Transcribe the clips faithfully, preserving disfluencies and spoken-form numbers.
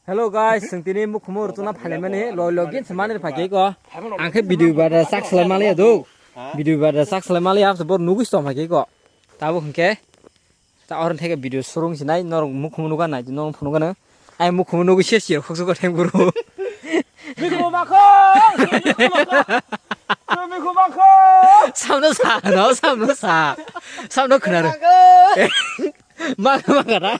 Hello guys, chwng tini mukhumu rwchukna phailaimani loi login se manwi phaikhe ko. Ang khe video bada chak salai maliya do. Video bada chak salai maliya, bor nugwi tong phaikhe ko. Tabuk hwnkhe ta oroni theke video surung sinai norok mukhumu nuga nai norok phunukgano. Ai mukhumu nugwi se sir khoksu ko theng buru. Bikhumu makho, bikhumu makho. Bikhumu makho. Samno sa, no, samno sa. Samno khna rw. Maka maka da.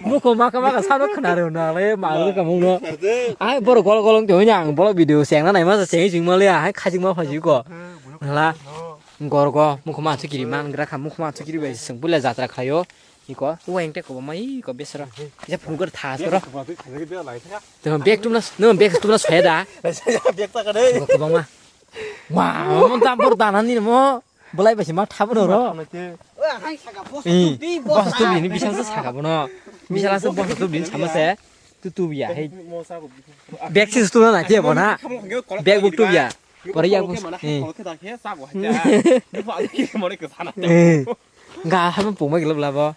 Mukho maka maka sano khna rw na le ma rw ka mung no. Ai boro gol gol wng tong yang boro video seng na nai ma seng sing ma le ai khajik ma phaji ko. La. Gor go mukho ma chukiri man gra kha mukho ma chukiri bai seng pula jatra khayo. Iko uwa engte ko ma iko besra. Ja phun gor tha soro. To bek tumna no bek tumna soya da. Bek ta ka de. Ko ba ma. Wa mo tam bor dana ni mo. Belai bai se ma thabo no ro. Oi, ang hai saka boss Eh, tu bi, boss boss tu bi ni bisang se saka bono. Bisang se boss tu bi sama se. Tu tu ya he. Bag sis tu na ke bona. Bag book tu ya. Pore ya boss. Eh. Ga ha mo puma gelo labo.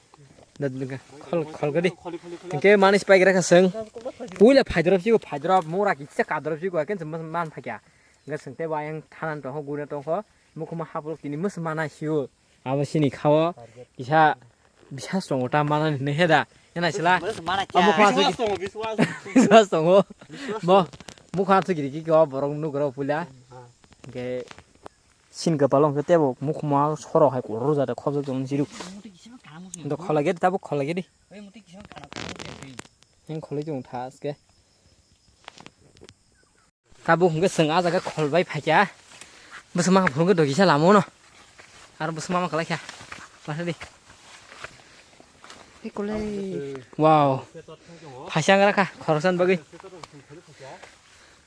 Khol khol gadi. Ke manis pai gra kaseng. Puila phaidrop si phaidrop mora ki se kadrop si ko ken man phakya. Ga seng te ba yang thanan tong ho guna tong ho. Mukhuma haplo kini mus mana siu. Abo sini khawo kisa bisa songo ta mana ni he da. Ena sila. Mana Amo kya? Khwa Biswas tongo, biswas. Biswas tongo. Mo mukha su giri ki ko borok nugra pula. Ke sin ka palong ke tebo mukhuma soro hai koro jada khobjak tong jiru. Ndo kholage tabo kholage di. Heng kholai tong thas ke. Tabuk hwnkhe chwng ah jaga khol bai phaikha. Bwswk ma phunukhe dogisa lama uno. Aro bwswk ma ma kwlaikha. Masa di. Ekolai. Wow. Phaisa wngrakha khoroksa ni bagwi.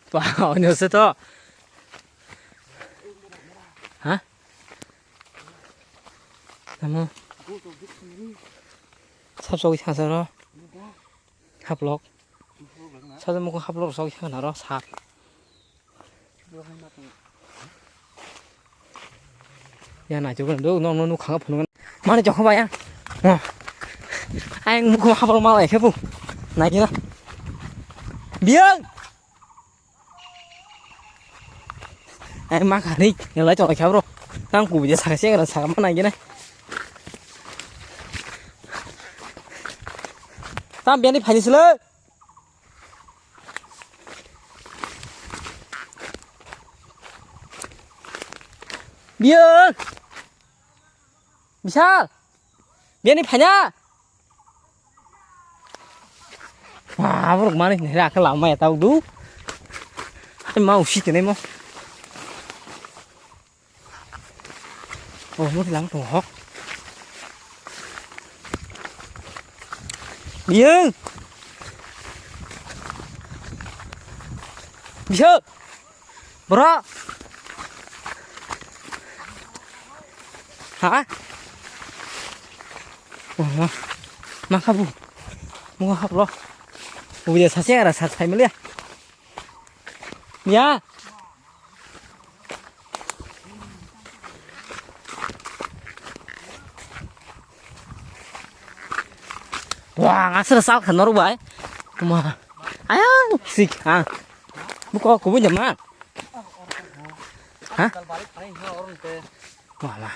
Ba, onyo se to. Ha? Tamo. Sab sogwi thangsa ro. Haplok. Sajak mukung haplok rok sogwi thangna ro sak. Ya naituk do no no nukha phunukna. Mani jokho baya. Mo. Ayang mukung haplok malai khe bu. Naikhe na. Biyang. Ai ma khani, nilai cholo khabro. Tang ku bide saka se ngra saka mana gina. Tam biani phani silo. Biyo. Bisal. Biani phanya. Wah, borok mani hera khe lama ya tau du. Ai mau si tenai mo. Oh, mo lang tong hok. Biyo. Biyo. Bro. Ha? Oh, ma. Ma khabu. Mo haplo. Uya sase ara sat phai maliya. Ya. Wah, ngasir sal khan norok bai. Ma. Ayang, sik, ha. Buko kubu jama. Ha? Wala.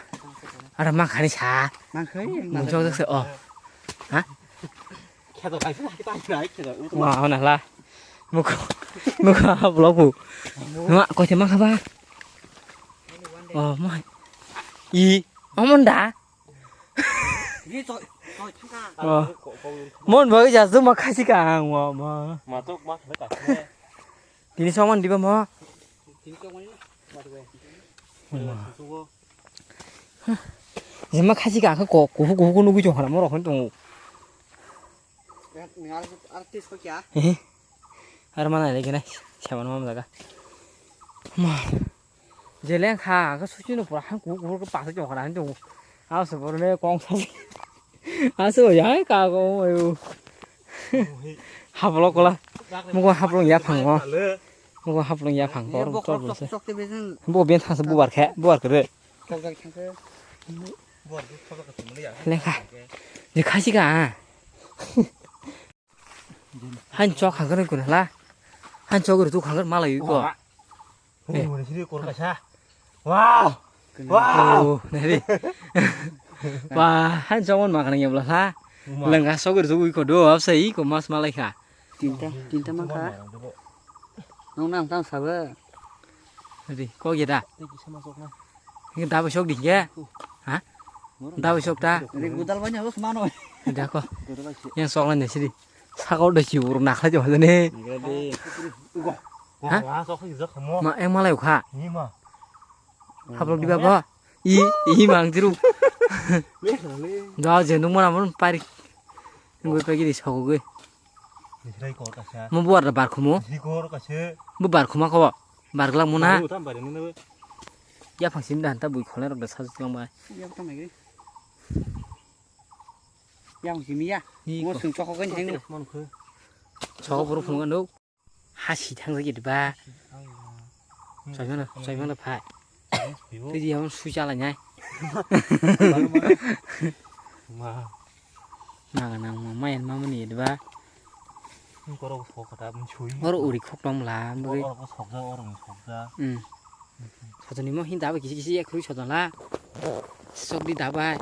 Ada makhani sa. Makhani. Mujok se oh. Ha? Wah, ona la. Muko. Muko ha bloku. Ma koi te makha ba. Oh, ma. I. Amon da. Oh. Mon bagi jazdu ma khasi ka ang wa ma. Matok ma khasi ka. Tini soman diba mo? Jema khasi ka ko kuhu kuhu nugui chong hara mo rokon tong. Ar mana lagi na siapa nama jaga. Ma. Jeleng kha ka suci no pura hang kuhu kuhu ke pasa chong hara tong. Aw se bor me kong sa. Aso ya ka ko ayo. Haplo kola. Mugo haplo ya phango. Mugo haplo ya phango. Tor tor se. Bo ben thasa bubar khe, bubar kre. Lekha. Je khasi ka. Hain chok hangkar kunu la. Hain chok rutuk hangkar malai ko. Hei, hei. Wow. Wow. Oh, nari. Wah, hain chok mon makana yabla la. Lengka sok rutuk ko do, absa i ko mas malai kha. Tinta, tinta mangkha. Nong nang tang sabe. Ri, kok ya da? Ini da ba sok di ya? Ha? Da ba sok ta? Ini gudal banyak bos mano. Da ko. Yang sok lan sini. Sakau da si ur nak saja ni. Ha? Ma, yang malai kha. Hablok di ba ko? I, i mang jiru. Da je nung mana mun pari. Ngoi pagi di sok goi. Mo buar da bar khumu. Mo bar khuma ko. Bar glak muna. Ya phang sim da hanta bui khole rok da sa jlang bai. Ya phang sim ya. Mo sung chokho kan heng. Chokho buru phung ando. Ha si thang jagi ba. Soimano, soimano phai. Tui di hon su chala nyai. Ma. Maga nang ma mayan mamani edba. Borok sok kata msui. Oro uri khok tong la, bwrwi. Oro sok ja, oro sok ja. Hmm. Sotoni mo hin dabai kisi kisi ya khurui sotong la. Sok di dabai.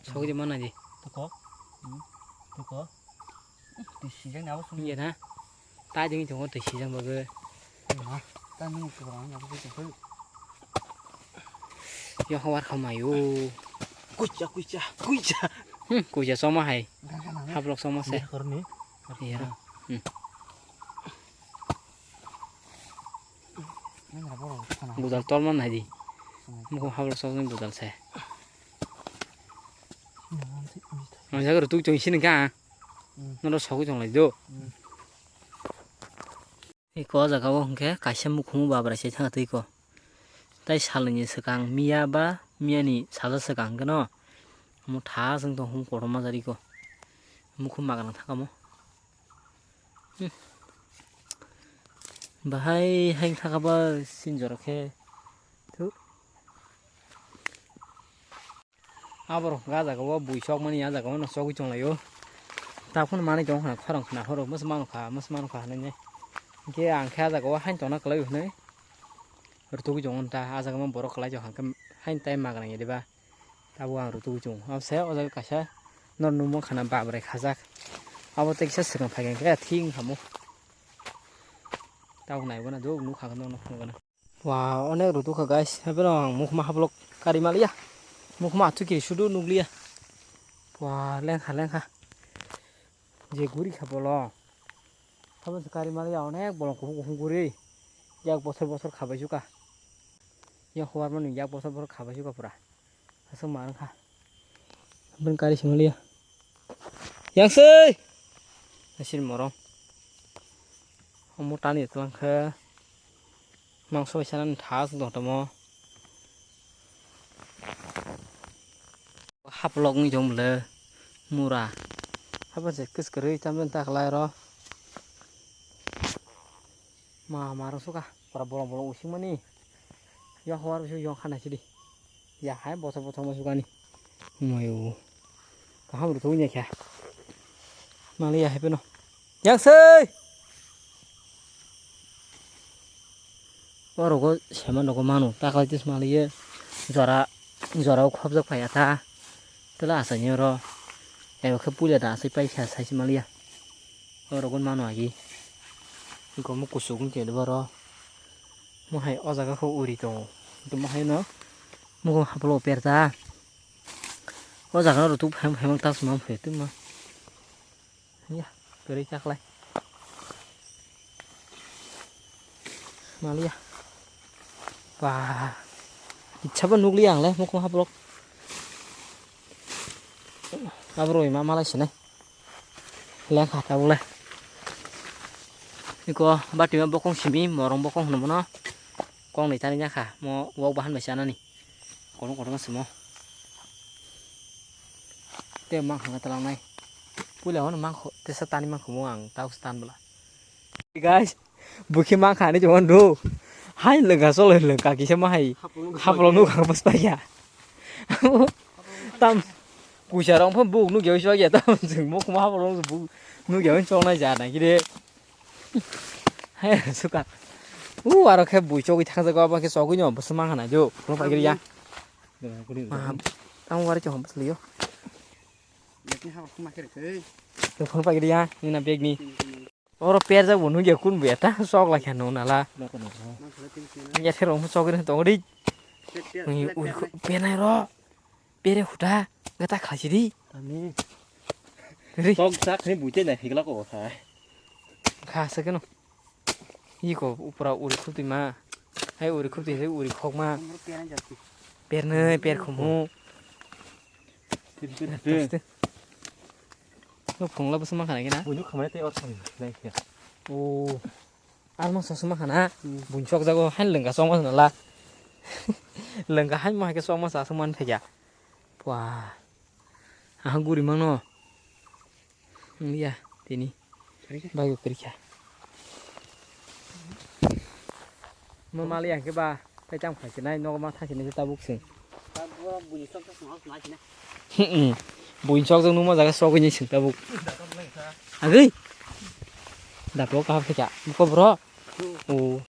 Sok di mana di. Tuko. Hmm. Tuko. Twi sijak ni abo sung. Iya na. Tai ding tongo twi sijak bagwi. Iya na. Ta nung sugra ang abo sung. Yo hawar khamai o. Kucha, kucha, kucha. Hmm, kucha soma hai. Hablok soma se. Iya. Hmm. Budal tolman hai di. Mukhung hablok soma budal se. Ang jaga rw tuk chong sini ka. Hmm. Nono sogwi tong lai do. Hmm. Iko o jaga o hwnkhe kaisa mukhung babra se thang twi ko. Tai salni swkang miya ba miya ni saja swkang hwnkhe no. Omo tha chwng tong hum kotorma jari ko. Mukhung magrang thang kamo. Hmm. Bahai haing thaka ba sinjoro khe. Thu. Aborok hwnkhe ah jaga o bui sokmani, ah jaga o no sogwi tonglaio. Takhwno manwi tongo khwna khorang khwna horo, mwswk mano kha, mwswk mano kha hinwi. Hinkhe ang khe ah jaga o haino tongna kwlaiwi hinwi rwtugwi tongo ta, ah jaga o borok kwlai tongo, hinkhe haino tai magrang ya diba? Tabuk ang rwtugwi tongo. Abose o jaga kaisa norok nukmang khana babrai khajak. Abo tei kisa swkang phaikha hinkhe thik wngkha mo. Tabuk naibo na, jok nukha norokno phunukgana. Wow, onek rw tukha guys. Hapheno ang mukhuma hablok kari maliya. Mukhuma athu kiri sudu nukliya. Wow, lengkha lengkha. Je guri kha bolo. Hapheno se kari maliya, onek bolong kuphung kuphung guri. Yak bosor bosor khabai suka. Yak huar mani yak bosor bosor khabai suka pura. Aswk ma wngkha. Aboni kari simi liya. Yangsui! Asini morong. Omo tani twlang khe. Mangso bai sanani tha aswk tong tamo. Haplok wngwi tong bwle. Mura. Hapan se kwskwrwi tamjani ta kwlai oro. Ma, ma rwng suka. Pura bolong bolong using mani. Yang hor bisu yang khana sidi. Ya hai bothor bothor ma sukani. Mayo. Kaham rw thung ya kya. Mali ya happy no. Yang sei. Oro go seman rogo manu. Taklai tis mali ye. Jora, jora o khobjak phai ata. Tela asani oro. Ebo khe puila da asai pai kha sai si mali ya. Oro go manu agi. Gomo kusuk wng tong boro. Mo hai o jaga khe uri tongo. Tamo hai no mugo haplo perda. O jaga no rutuk phai phai mang tas mang phai tuma. Ya, kwrwi chaklai. Maliya. Wah. Ichaba nukliya ang le mukhung haplok. Abro ima malai sinai. Lengkha tabuk le. Iko bati ma bokong simi, morong bokong hwnwi mano. Kong ni tani jakha, mo wok bahan bai chanani. Kono kono ma simo. Te mang khanga talang nai. Puila hwn mang kho, tesa tani mang kho mo ang tau stan bla. Guys, bukhi mang khani jomon do. Hai lengkha solo lengkha kisa ma hai. Haplo nuk khang pas pa ya. Tam. Buisarok pho buk nukya oi chokya tamo chwng mokma haborok buk nukya oi choknai ja nai khe de. Hai suka. U aro khe bui chogwi thangjago abo khe chogwi no bwswk mang hana jo. Phone paigri ya. Tamo wari chong bwswk liyo. Phone paigri ya nina bag ni. Oro perjak bo nukya kun buya ta sok lai kha nung nala. Yathero mo sok ri tong ri. Ui ui ko penai ro. Pere huta gata khlai si di. Tani. Ri. Sok sak ni buite na higla ko kha. Kha se keno. Iko upra uri khutui ma. Hai uri khutui hai uri khok ma. Pernai per khumu. Tiri tiri tiri. Aste. No phungla bwswk mankha nai khe na? Buino khamai tei or thang nai khe. O. Alma sa suma khana. Hmm. Buin chok jago han lengka chok ma la. Lengka han ma ke chok ma sa suma phe ya. Pwa. Aha guri mano. Liya tini. Bai ko krikha. Mo mali ang ke ba. Tai chang phai sinai nogo ma thang sinai tabuk sing. Buin sok jong numa jaga sok ni sing tabuk. Agui. Daplo kaham khe cha. Ko bro. O.